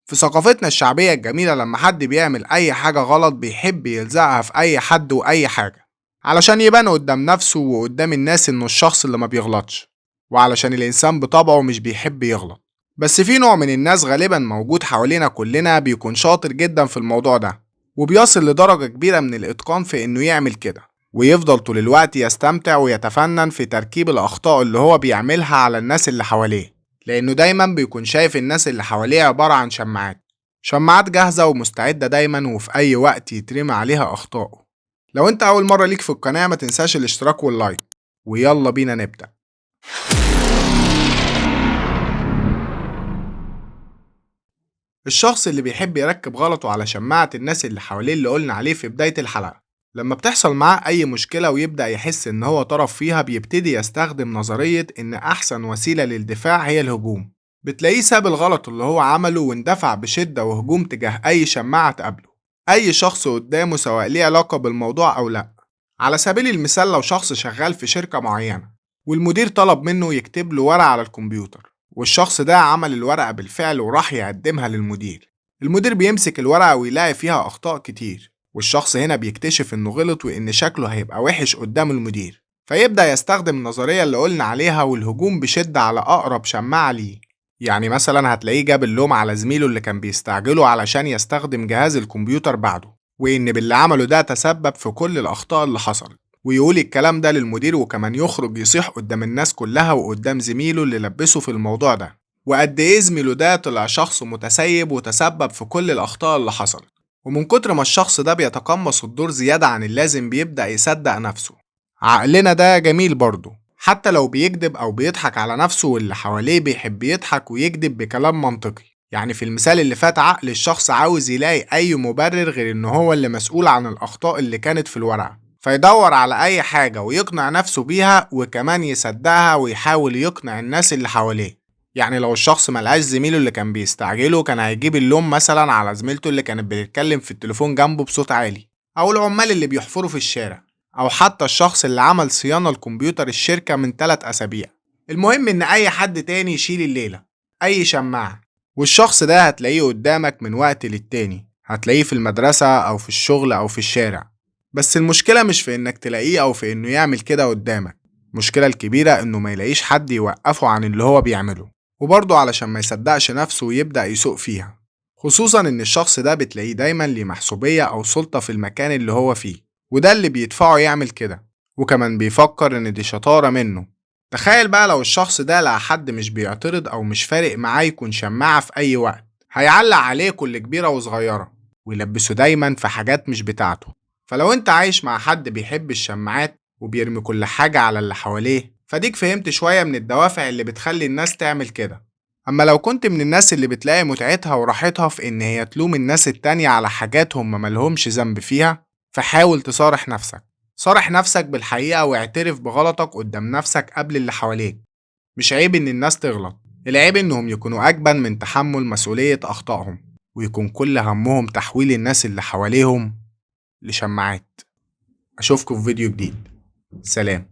في ثقافتنا الشعبية الجميلة لما حد بيعمل أي حاجة غلط بيحب يلزقها في أي حد وأي حاجة علشان يبان قدام نفسه وقدام الناس إنه الشخص اللي ما بيغلطش، وعلشان الإنسان بطبعه مش بيحب يغلط. بس في نوع من الناس غالبا موجود حوالينا كلنا بيكون شاطر جدا في الموضوع ده، وبيصل لدرجة كبيرة من الإتقان في إنه يعمل كده، ويفضل طول الوقت يستمتع ويتفنن في تركيب الأخطاء اللي هو بيعملها على الناس اللي حواليه، لأنه دايما بيكون شايف الناس اللي حواليه عبارة عن شماعات، شماعات جاهزة ومستعدة دايما وفي أي وقت يترمي عليها أخطائه. لو أنت أول مرة ليك في القناة ما تنساش الاشتراك وال like، ويلا بينا نبدأ. الشخص اللي بيحب يركب غلطه على شماعة الناس اللي حواليه اللي قلنا عليه في بداية الحلقة، لما بتحصل معاه أي مشكلة ويبدأ يحس إن هو طرف فيها بيبتدي يستخدم نظرية إن أحسن وسيلة للدفاع هي الهجوم. بتلاقيه ساب الغلط اللي هو عمله واندفع بشدة وهجوم تجاه أي شماعة تقابله، أي شخص قدامه سواء ليه علاقة بالموضوع أو لأ. على سبيل المثال لو شخص شغال في شركة معينة والمدير طلب منه يكتب له ورقة على الكمبيوتر، والشخص ده عمل الورقة بالفعل وراح يقدمها للمدير. المدير بيمسك الورقة ويلاقي فيها أخطاء كتير، والشخص هنا بيكتشف إنه غلط وإن شكله هيبقى وحش قدام المدير، فيبدأ يستخدم النظرية اللي قلنا عليها والهجوم بشدة على أقرب شماعة ليه. يعني مثلا هتلاقيه جاب اللوم على زميله اللي كان بيستعجله علشان يستخدم جهاز الكمبيوتر بعده، وإن باللي عمله ده تسبب في كل الأخطاء اللي حصلت، ويقول الكلام ده للمدير، وكمان يخرج يصيح قدام الناس كلها وقدام زميله اللي لبسه في الموضوع ده، وقد ايه زميله ده طلع شخص متسيب وتسبب في كل الأخطاء اللي حصلت. ومن كتر ما الشخص ده بيتقمص الدور زيادة عن اللازم بيبدأ يصدق نفسه. عقلنا ده جميل برضه، حتى لو بيكذب أو بيضحك على نفسه واللي حواليه بيحب يضحك ويكذب بكلام منطقي. يعني في المثال اللي فات عقل الشخص عاوز يلاقي أي مبرر غير إن هو اللي مسؤول عن الأخطاء اللي كانت في الورقة، فيدور على أي حاجة ويقنع نفسه بيها وكمان يصدقها ويحاول يقنع الناس اللي حواليه. يعني لو الشخص ملقاش زميله اللي كان بيستعجله كان هيجيب اللوم مثلا على زميلته اللي كانت بتتكلم في التليفون جنبه بصوت عالي، أو العمال اللي بيحفروا في الشارع، أو حتى الشخص اللي عمل صيانة لكمبيوتر الشركة من 3 أسابيع. المهم إن أي حد تاني يشيل الليلة، أي شماعة. والشخص ده هتلاقيه قدامك من وقت للتاني، هتلاقيه في المدرسة أو في الشغل أو في الشارع. بس المشكلة مش في إنك تلاقيه أو في إنه يعمل كده قدامك، المشكلة الكبيرة إنه ما يلاقيش حد يوقفه عن اللي هو بيعمله، وبرضه علشان ما يصدقش نفسه ويبدأ يسوق فيها. خصوصا إن الشخص ده بتلاقيه دايما ليه محسوبية أو سلطة في المكان اللي هو فيه، وده اللي بيدفعه يعمل كده، وكمان بيفكر إن دي شطارة منه. تخيل بقى لو الشخص ده لقى حد مش بيعترض أو مش فارق معاه يكون شماعة في أي وقت، هيعلق عليه كل كبيرة وصغيرة ويلبسه دايما في حاجات مش بتاعته. فلو انت عايش مع حد بيحب الشماعات وبيرمي كل حاجة على اللي حواليه، فديك فهمت شوية من الدوافع اللي بتخلي الناس تعمل كده. أما لو كنت من الناس اللي بتلاقي متعتها وراحتها في إن هي تلوم الناس التانية على حاجات هم ملهمش ذنب فيها، فحاول تصارح نفسك. صارح نفسك بالحقيقة واعترف بغلطك قدام نفسك قبل اللي حواليك. مش عيب إن الناس تغلط، العيب إنهم يكونوا أجبن من تحمل مسؤولية أخطائهم، ويكون كل همهم تحويل الناس اللي حواليهم لشماعات. أشوفكم في فيديو جديد. سلام.